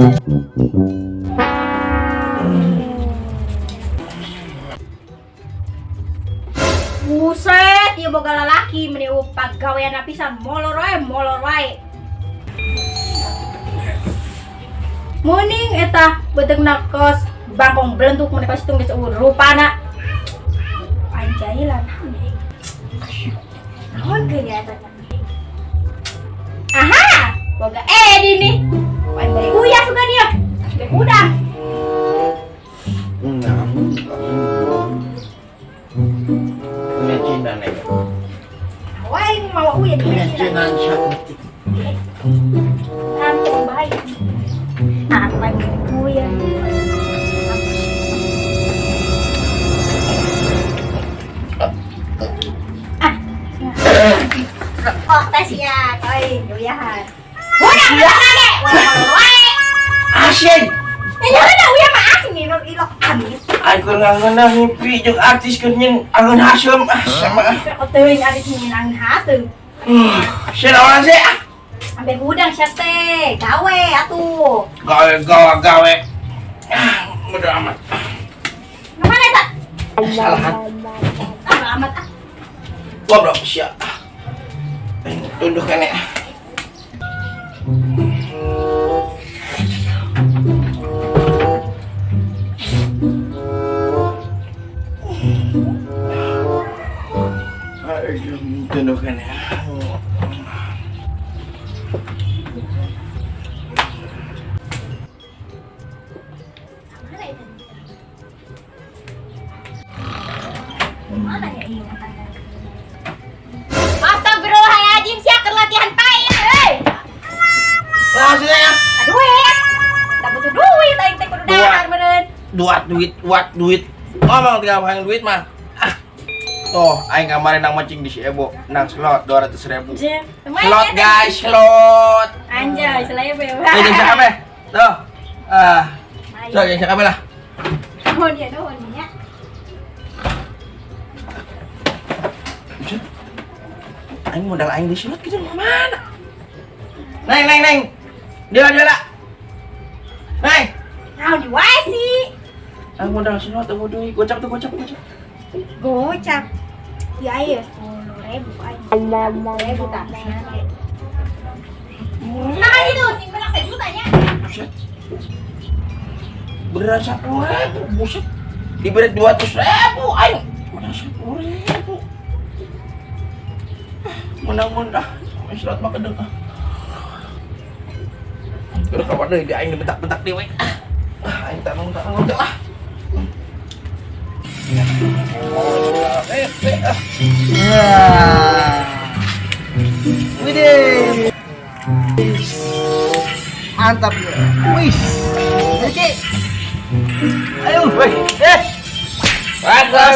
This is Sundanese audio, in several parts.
Buset, ieu boga lalaki meni pagawean pisan molor wae, molor wae. Muning eta beuteungna kos bangkong belentuk mun kos geus eueuh rupana. Anjay lah naon deui. Naon keun ya eta? Aha, boga Edi nih. Aing bari uyah suka dia. Bari udang. Mecinan neng. Aing mau uyah di Mecinan siapa? Kampung baik. Apa yang uyah? Ah. Oh, tes ya, koi uyahan. Udah, udah, udah, Asin. Ya udah, uyah mah asin ilok ilok amis. Aing keur ngangeunah mimpi jeung artis keur nyen angeun haseum ah sama ah. Teuing artis nyen angeun haseum. Sia naon sih ah? Ambil hudang sia teh, gawe atuh. Gawe gawe gawe. Ah, bodo amat. Kemana eta? Salahan. Ah, amat ah. Goblok sia. Aing tunduh kene. Aing tunduh kene. Mana itu? Mana ya ini? Astagfirullahaladzim, sia keur latihan payah, euy. Lah ya. Duit. Tak butuh duit aing teh kudu dahar meureun. Duat duit, duat duit. Ngomong tinggal hayang duit mah. Ah. Tuh, aing kemarin nang mancing di si Ebo, nang slot 200.000. Slot guys, slot. Anjay, selebe. Tuh jeung siapa? Tuh. Ah. Tuh jeung siapa lah. Nuhun ya, nuhun nya. Aing modal aing di slot gitu mana? Neng, neng, neng. Dia, dia lah. Neng. Naon di wae sih? Aing modal slot eueuh deui. Gocap tuh, gocap, gocap. Gocap. Ya ya 10.000 aing. 10.000 tak. Nah itu sing menang sejuta nya. Buset. Beneran 10.000, buset. Diberi 200.000 aing. Menang 10.000. Menang-menang. Slot mah kedeng ah. Udah kabar deui di aing dibentak-bentak deui we. Ah, aing tak nang tak nang lah. Widih. Mantap ya. Wih. Oke. Ayo. Woi. Mantap.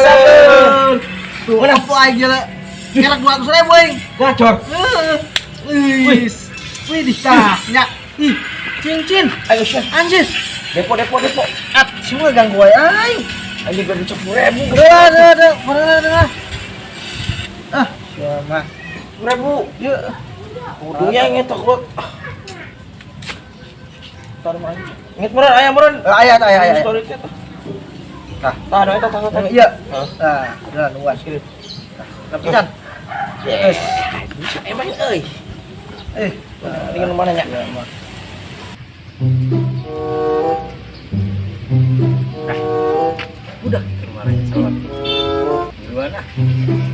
Tuh, apa aja lah. Kira 200.000 aing. Gacor. Wih. Wih, tah. Nya. Ih, cincin. Ayo syah. Anjir. Depo depo depo. At, semua ganggu aing. Aing juga 10.000. Udah, udah, udah. Mana, udah. Ah, ya mah. 10.000. Yuk. Kudunya ngetok gua. Taruh mah. Nget meureun aya meureun. Aya, aya, aya. Story teh. Tah. Tah, eta tah, tah. Iya. Tah, udah nungguan. Tah, pisan. Yes. Bisa emang euy. Ini mana nya? Ya mah. Udah kemarin salon. Duluan ah.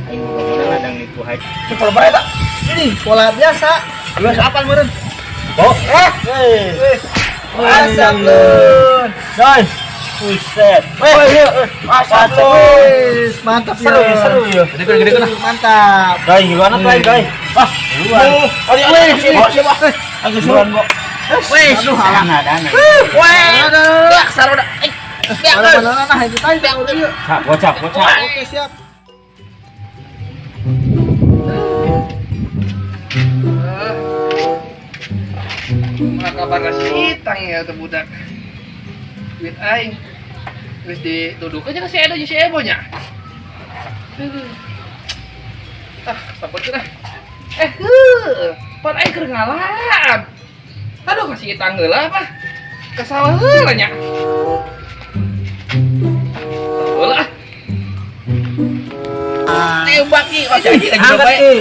Aing mau modal ladang nipu haji. Pola berapa? Ini pola biasa. Biasa apa meureun? Oh, eh. Asap lun. Guys. Buset. Weh, asap lun. Mantap ya. Seru ya, seru ya. Gede gede gede. Mantap. Guys, gimana tuh, guys? Wah, duluan. Wih, siapa? Aku duluan kok. Wih, aduh, dana, dana. Weh, biak sarona. Biak. Mana mana itu tadi biak. Gocap, gocap. Oke, siap. Mana kabar si Itang ya tuh budak. Duit aing. Geus dituduh aja ke si Edo jeung si Ebo nya. Ah, sampurkeun ah. Heuh, pan aing keur ngalaan. Aduh, kasih Itang heula apa? Ka sawah heula nya. Heula. Teu baki, oh jadi lagi Angkat bae. ki.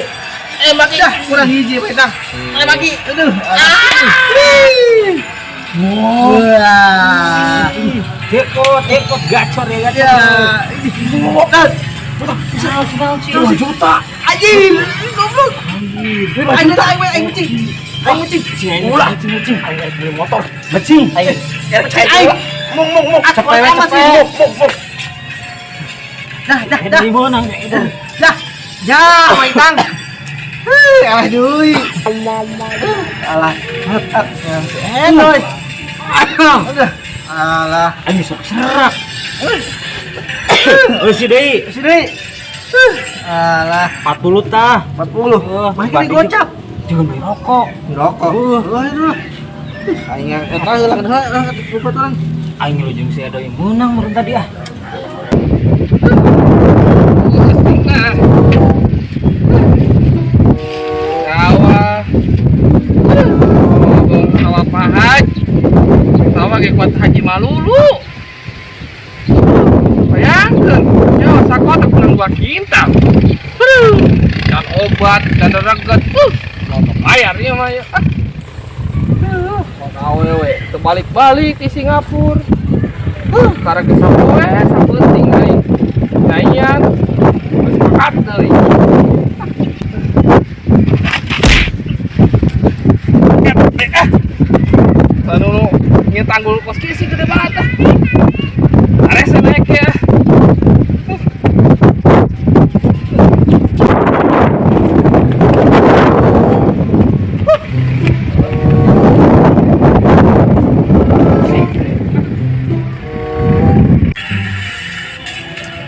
Eh baki. Dah, kurang hiji we tah. Eh baki. Aduh. Wah. Dekot, dekot gacor ya gacor. Ya. Nah, 2 juta. anjing, goblok. Aing tah aing aing mucing. Aing mucing. Ulah. Mucing, Aing rek beli motor. mucing. Aing. Aing. Mung mung mung. Cepet, cepet. Mung mung mung. Dah, dah, dah. Di mana itu? Dah. Ya, main tang. Hei, alah deui. Alah. Endoy. Aduh. Alah. Anjing sok serak. Oh si deui. Si deui. Alah, 40 tah. 40. Oh, Mah ini gocap. Jangan beli rokok. Rokok. Wah, itu. Aing eta heula heula baturan. Aing lu jeung si Edo yang menang meureun tadi ah. Nah. Sawah. Sawah Pak Haj. Sawah ge kuat Haji Malulu. Bayangkeun, ya sakotak menang 2 kintal. Dan obat dan reget. Mau bayar ieu mah ya. Ah. Mau awewe teu balik-balik di Singapura. Karek geus sapoe sapeuting aing. Nyanyian. Geus sepakat deui. Anu nyetanggul tanggul kos kisi gede banget ah. Aresa naik ya.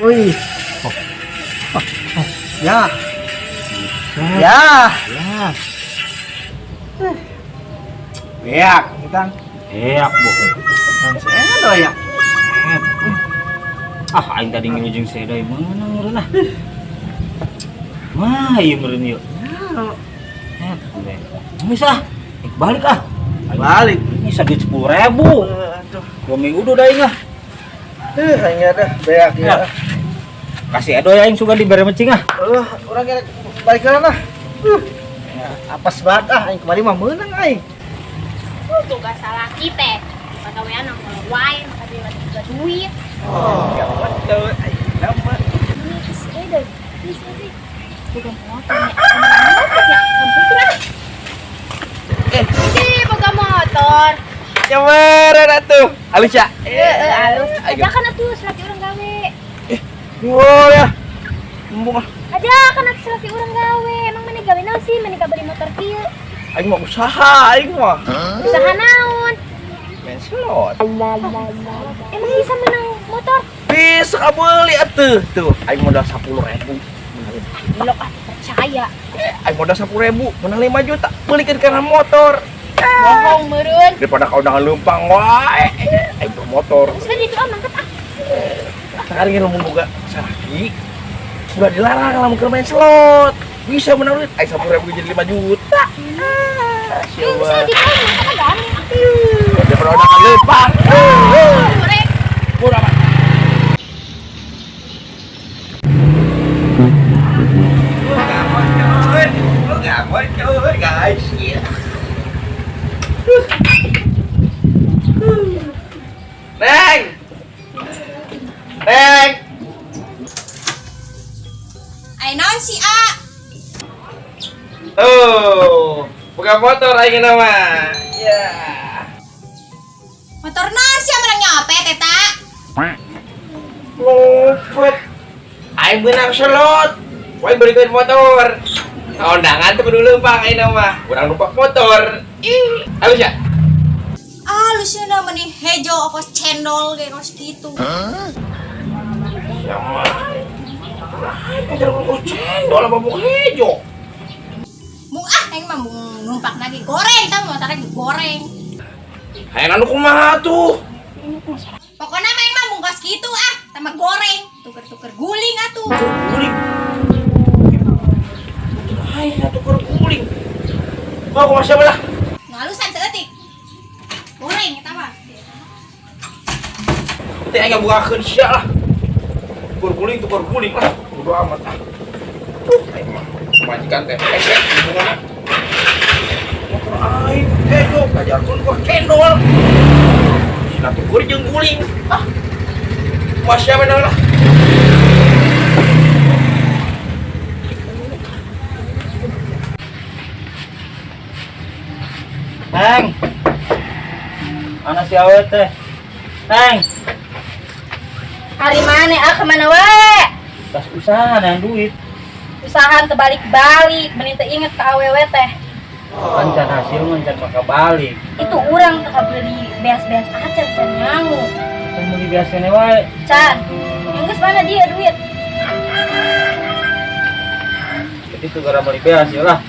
Wih. Ya. Ya. Ya. Beak. Tang. Eak, Bu. Edo ya. Ah, aing tadi ngilu jeung si Edo yang menang meureun ah. Wah, ieu meureun ieu. Geus ah. Balik ah. Balik. Ini duit 10.000. Aduh. 2 minggu udah aing ah. Aing ada beak ya. Kasih Edo ya aing suka dibere mecing ah. Urang kira balik ke lah. Ya, apes banget ah aing kemarin mah meunang aing. Tugas salah kita. Pagawean nongol wae, maka dia juga duit. Betul. Aing nama. Ini si Edo, ini si Edo. Bukan motor ya, motor ya, kampung ah. Si boga motor. Nyamperin atuh. Halus ya? Heeh, halus. Ajakan atuh selaki urang gawe. Wow ya. Embung ah. Ajakan atuh selaki urang gawe. Emang maneh gawe naon sih? Maneh beli motor kieu. Aing mah usaha, aing mah. Usaha naon? Main slot. Emang bisa menang motor? Bisa kabeli atuh. Tuh, aing modal 10.000. Blok ah, percaya. Aing modal 10.000, menang 5 juta. Belikeun kana motor. Bohong meureun. Daripada kau udah leumpang wae, aing motor. Terus itu ah mangkat ah. Sekarang ini lamun boga salaki, sudah dilarang lamun keur main slot. Bisa menang duit, aing 10.000 jadi 5 juta. Ah, Bisa siapa? di mangkat ah. Daripada udah leumpang. Goreng. Bodoh amat. Guys. Neng. Neng. Ai naon si A? Tuh, buka motor aing nama. Ya. Motor naon sih menang nyopet eta? Lopet. Aing beunang slot. Woi belikan motor. Undangan tuh kudu leumpang aing nama. Urang numpak motor. Ih, halus ya? Alusna meni hejo kos cendol ge kos kitu. Ya mah. Aing kos cendol apa mau hejo? Mung ah aing mah mung numpak lagi goreng tah motornya goreng. Hayang anu kumaha tuh? Pokoknya mah aing mah mung kos kitu ah, tambah goreng, tuker-tuker guling atuh. Guling. Aing tuker guling. Kok kumaha siapa lah? Ngalusan seeutik. Goreng. Guling eta mah. Teh aing bukakeun sia lah. Tukur guling, tukur guling lah. Bodo amat ah. Aing mah majikan teh pesek hubunganna. Motor aing hejo kajarkeun ku cendol. Sina tukur jeung guling. Ah. Masya Allah lah. Neng. Mana si awe teh? Neng, Hari mana ah kemana wae? tas usaha nang duit. Usahaan terbalik-balik, mending teu inget ka awewe teh. Kan can hasil mah can maka balik. Itu urang teu beli beas-beas acan can nyangu. Can beli biasanya wae. Can, yang geus mana dia duit? Jadi tuh gara beli beas ya lah.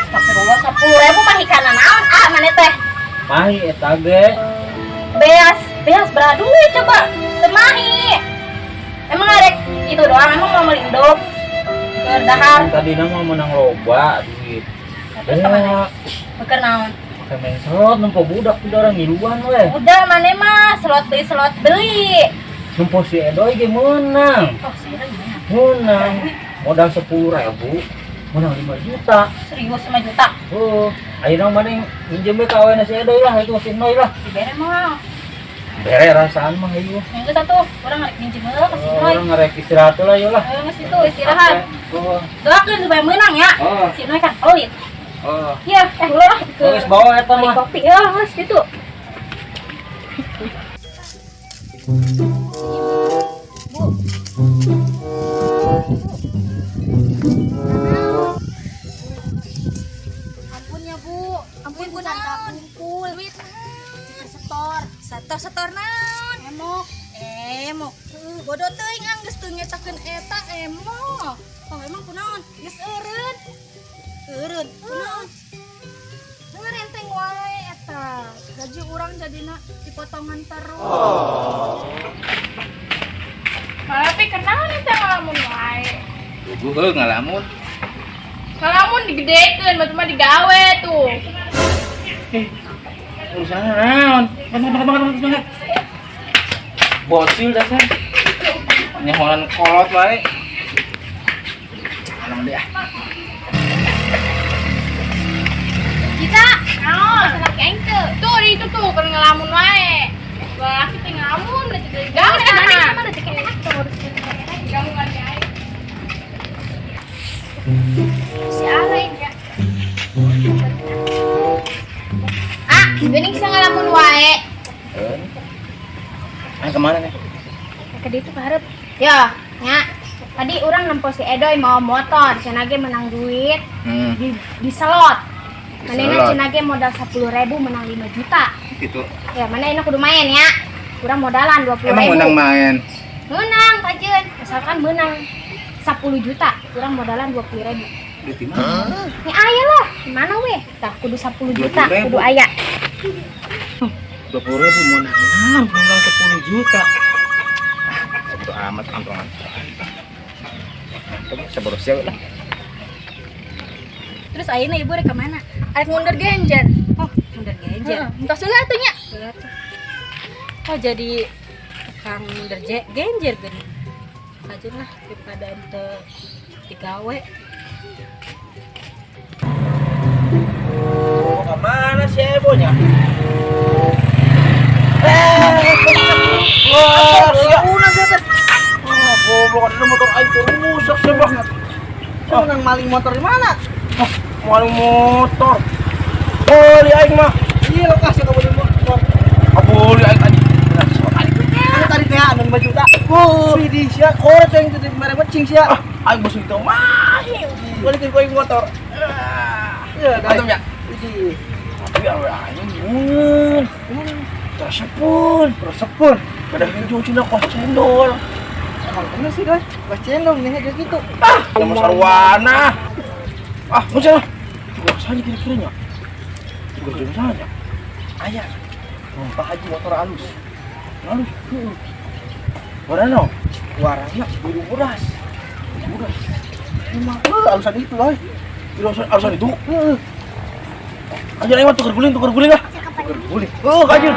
Astagfirullah, 10.000 mah hikana naon ah mana teh? Mahi eta ge. Beas, beas berapa duit coba? Temahi. Emang arek itu doang, emang mau beli endog? Keur dahar. Tadi nama menang loba duit. Terus kemana? Beker naon? Pakai main slot nempo budak tuh orang ngiluan we. Udah mana mah slot beli slot beli. Nempo si Edoy ge menang. Oh, serius gimana? Menang. Modal 10.000, menang 5 juta. Serius 5 juta. Oh, ayeuna mana yang minjem we ka awena si Edoy lah, itu si Noy lah. Dibere mah. Bere rasaan mah ieu. Yang geus atuh, urang arek minjem heula ka si Oh, Noy. orang ngerek istirahat lah yuk lah. Ayo geus itu istirahat. Oh, Doakeun supaya menang ya. oh, Si Noy kan pelit. oh. Iya, ulah lah ke Geus bawa eta beli mah. kopi ya, geus gitu. Bu. Ampun ya Bu, ampun ku can kakumpul. Duit setor, Setor setor naon? emok. Emok. Bodoh teuing ah geus teu ngetakeun eta emok. Oh, emang kunaon? Geus eureun. Eureun. Kunaon? Heuh renteng wae eta. Gaji urang jadina dipotongan terus. Tapi kenapa nih teh ngalamun wae? Gue heuh ngalamun. Ngalamun digedekeun, batu mah digawe tuh. Urusan naon? Banget banget banget banget. Bocil dasar. Nyahonan kolot wae. Alam deh ah. Kita naon? Laki aing teu. Tuh di itu tuh keur ngalamun wae. Laki teh ngalamun da teu digawe nah. Gangguan aing. Si Alay ya. Ah, geuning bisa ngalamun wae. Ayo kemana nih? Ke ditu hareup. Ya, nya. Tadi urang nempo si Edoy mau motor, cenah ge menang duit di slot. Manehna Slot. cenah ge modal 10.000 menang 5 juta. Gitu. Ya, mana ini kudu main ya. Kurang modalan 20.000. Emang menang main. Menang, kajeun. Misalkan menang 10 juta, kurang modalan 20.000. Duit di mana? Ini aya lah, di mana weh? Tah kudu 10 juta, 20.000. kudu aya. 20.000 mau menang, menang 10 juta. Ah, bodo amat kantongan. Mantap, sabar siap lah. Terus ayeuna ibu rek ka mana? Arek mundur genjer. Oh, mundur genjer. Heeh, entos heula atuh nya. Oh, jadi tukang mundur genjer geuning. Kajeun lah daripada ente digawe. Mau ke mana sih Ebonya? Wah, sia. Ah, goblok ada motor aing tuh rusak sih banget. Menang maling motor di mana? Ah, maling motor. Beli aing mah. Iya lokasi kamu di motor. Ah, beli aing tadi. Nah, soal tadi. Anu tadi teh anu 5 juta. Oh, di sia koret yang tadi mere mecing sia. Ah, aing bos itu mahi. Balikin ku aing motor. Ah. Iya, Mantap ya. Widih. Tapi awe aing mun. Tersepun. Resepun. Kada hijau cina kos cendol. Emang bener sih, guys. Pas cendol nih kayak gitu. Ah, sama sarwana. Ah, mau salah. Juga saja kira-kiranya. Juga jauh saja. Ayah. Pak Haji motor halus. Halus. Heeh. Warna no? Warna biru beras. Biru beras. Emang lu alusan itu, loh. Biru alusan, alusan itu. Heeh. Anjir aing mah tuker guling lah. Tuker guling. Oh, anjir.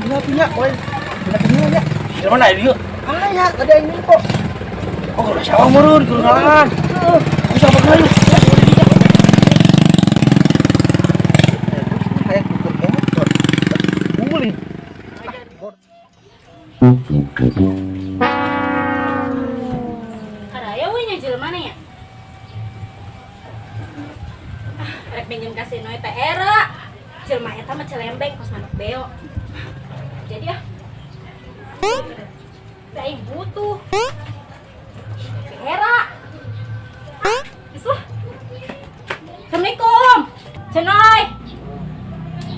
Gila punya, woi. Gila punya ya. Di mana dia? Ah ya, tadi aing kok. Oh, kalau sawah meureun, keur ngalangan. Heeh. Bisa apa kayu? Kayak tuker motor. Guling. Karaya we nya jelema nya. Ah, rek minjem ka si Noy teh era. Jelema eta mah celembeng kos manuk beo. Jadi ah. Teh aing butuh. Era. Ah, geus lah. Assalamualaikum. Cenoy.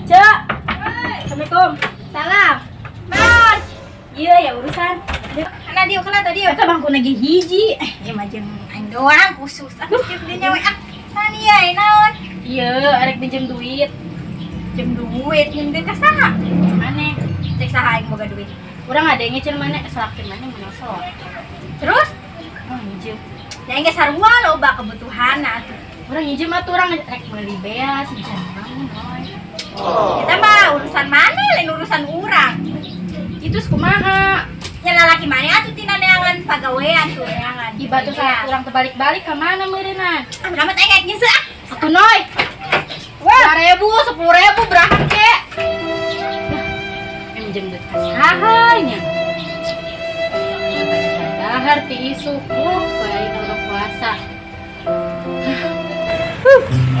Cek. Assalamualaikum. Salam. Naon? Iya ya urusan. Kana dieu kana tadi. Eta bangku lagi hiji. Ya mah jeung aing doang khusus. Aku jeung dinya we ah. Sania naon? Iya, arek pinjem duit. Jeung duit, jeung duit ka saha? Maneh? Cek saha aing boga duit. Urang ada yang ngecen mana, selakin mana mun osok. Terus? Oh, ngijem. Ya engge sarua loba kebutuhanna atuh. Urang ngijem atuh urang rek meuli beas, jangan noy. Eta mah urusan maneh lain urusan urang. Itu kumaha? Ya lalaki maneh atuh tina neangan pagawean tuh neangan. Di batu saat urang terbalik-balik ka mana meureunna? Ah, berapa teh kayak nyese ah. Atuh noy. Wah, 10.000, 10.000 berahan ke. Em minjem duit ka saha nya? Dahar ti isuk, poe aing puasa.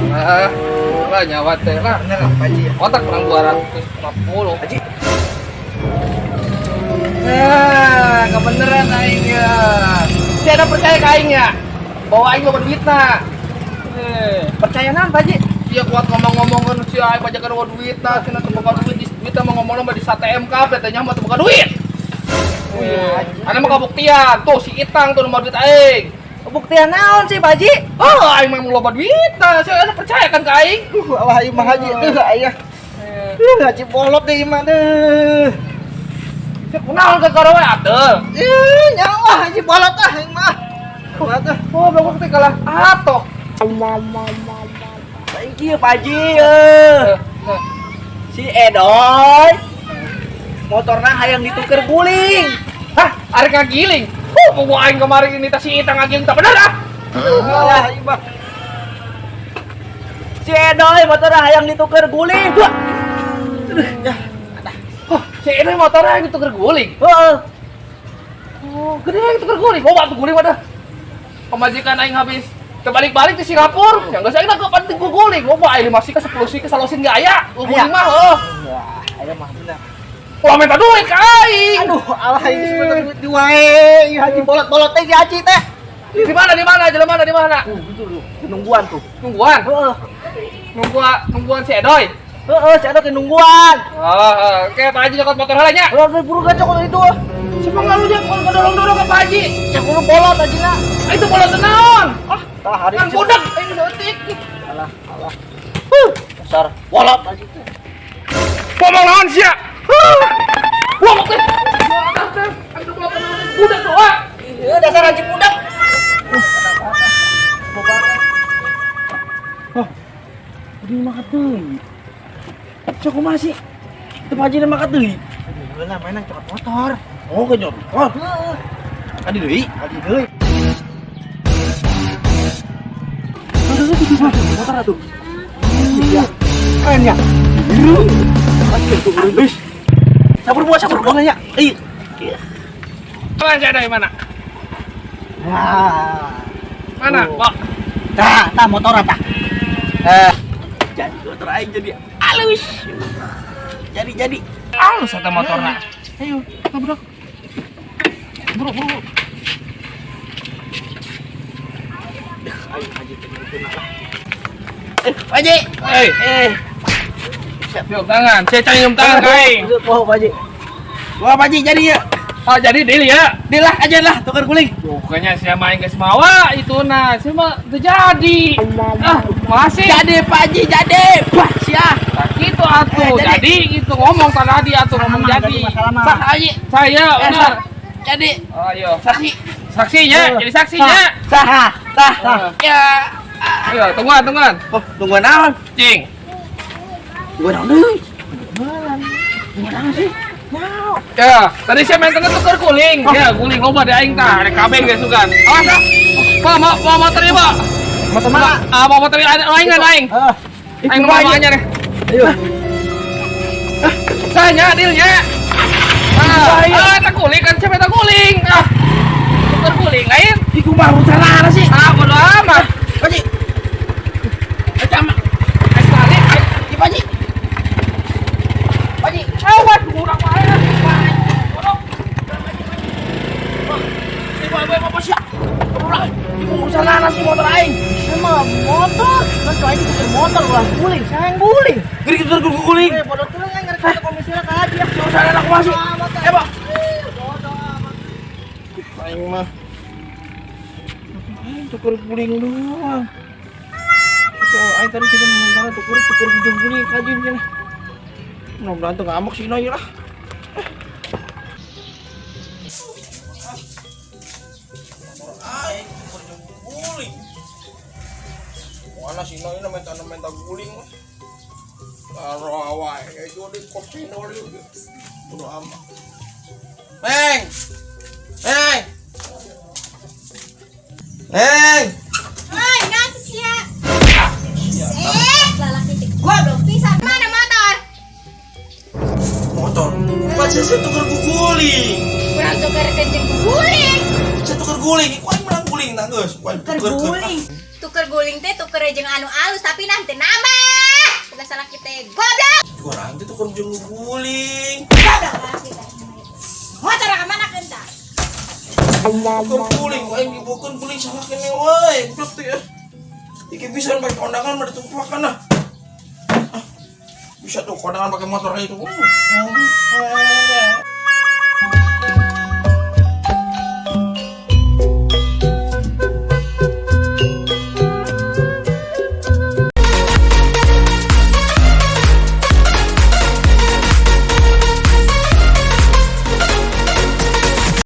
Ah, lah nyawa teh lah. Bener lah, Pak Haji. Otak kurang 250. Haji. Nah, kebeneran aing ya. Tiada percaya ke aing ya. Bahwa aing loba duitna. Percaya naon, Pak Haji? Iya kuat ngomong-ngomong si aing pajakan loba duitna, cenah teu boga duit, duitna mah ngomong mah di ATM kabeh teh nya mah teu boga duit. Ana mah kabuktian, tuh si Itang tuh nomor duit aing. Buktian naon sih, Pak Haji? Oh, aing memang loba duitna. Saya ana percaya kan ke aing. Allah aing mah Haji teu aya. Haji bolot deui mah deuh. Saya kunaon ke karawe atuh. Ih, nyawa Haji bolot ah aing mah. Kuat ah. Oh, bagus teh kalah atoh. Thank you, Pak Haji. Si Edoy motorna hayang dituker guling. Hah, arek ngagiling. Oh, bawa aing kemarin ini tas si Itang ngagiling tak bener ah. Alah, ieu mah. Si Edoy motorna hayang dituker guling. Wah. Ya. Oh, si Edoy motorna hayang dituker guling. Heeh. Oh, gede hayang dituker guling. Oh, batu guling wadah. Pemajikan aing habis terbalik-balik di Singapura. Yang geus aing nangkep penting guling. Oh, aing 5 sih ke 10 sih ke salosin ge aya. Oh, guling mah heuh. Wah, aya mah bener. Ulah minta duit ka aing. Aduh, alah aing geus minta duit di wae. Ieu Haji bolot-bolot teh si Haji teh. Di mana di mana? Jelema mana di mana? Tuh, itu tuh. Nungguan tuh. Nungguan? Heeh. Nungguan si Edoy. Heeh, si Edoy nungguan. Oh, oke, Pak Haji nyokot motor heula nya. Ulah buru gacok itu. Siapa ngalu nya kalau dorong-dorong ke Pak Haji? Cek buru bolot Haji na. Ah, itu bolot naon? Ah, tah hari kan budak aing saeutik. Alah, alah. Huh, dasar bolot Haji teh. Ngomong naon sia? Wah, teh. Teh, aing bolot budak doa. Iya, dasar Haji budak. Oh, ini makan deui. Cok kumaha sih? Teu Pak Haji makan deui. Heula mainan cokot motor. Oh, ke nyokot. Heeh. Adi deui. Adi deui. Motor atuh. Iya. Keren ya. Biru. Wis. Sabar buat, sabar buat ya. Iya. Mana si Edoy mana? Nah. Mana? Pak. Tah, tah motor tah. Jadi motor aing jadi halus. Jadi. Halus eta motorna. Ayo, nabrak. Bro, bro. Ayo Haji lah. Pak Haji. Cium tangan, saya cium tangan ka aing. Wah, Pak Haji. Wah, Pak Haji jadi ya. Ah, jadi deal ya. Deal lah aja lah tukar guling. Bukannya saya main geus mawa itu nah, saya mah teu jadi. Ah, masih. Jadi Pak Haji jadi. Wah, sia. Nah, gitu atuh. Jadi gitu ngomong tadi atuh ngomong jadi. Sah Haji. Saya benar. Jadi. Oh, ayo. Saksi. Saksinya, jadi saksinya. Sah. Sah. Ya. Ayo, tungguan, tungguan. Oh, tungguan naon? Cing. Tungguan naon deui? Tungguan naon sih? Nyaho. Ya, tadi saya main tengah tuker guling. Ya, guling loba di aing tah, ada kabeh geus sugan. Awas ah. Pak, mau motor ieu, Pak. Motor mana? Ah, mau motor aing kan aing. Heeh. Aing mau aja deh. Ayo. Saya dealnya. Ah, tak guling kan siapa tak guling. Ah. Tuker guling lain. Iku mah urusan sih. Ah, bodo amat. Pak Ji. Sama. Aing balik. Pak Ji. Pak Ji. Awas kurang wae. Bodoh. Ibu apa sih? Ibu urusan sih motor aing. Sama motor. Kan aing tuker motor ulah guling, saya yang guling. Geri tuker guling. Eh, bodoh tuh yang ngerti komisnya ka aja. Urusan anak masuk. Eh, Pak. Aing mah. Aing tuker guling doang. Aing tadi sudah mengatakan tuker guling kajin cenah. Mudah-mudahan tuh ngamuk sih Noy lah. Aing tuker guling. Mana si Noy minta guling mah. Taruh awai, itu di kopi Noy. Bodo amat. Neng. Neng. Neng. Hai, nasi sia. Eh, lalaki teh goblok pisan. Mana motor? Motor. Pak saya tuker guling. Kurang tuker kenceng guling. Saya tuker guling. Ku aing menang guling nah geus. Ku aing Tuker guling. Tuker guling teh tuker jeung anu alus tapi nanti nambah. Bukan salah kita goblok. Kurang teh tuker jeung guling. Goblok lalaki teh. Motor ka mana keun tah? Tuker guling, ku aing dibokeun guling salah kene wae. Goblok teh. Iki bisa pakai kondangan mah ditumpakan ah. Bisa tuh kondangan pakai motor itu.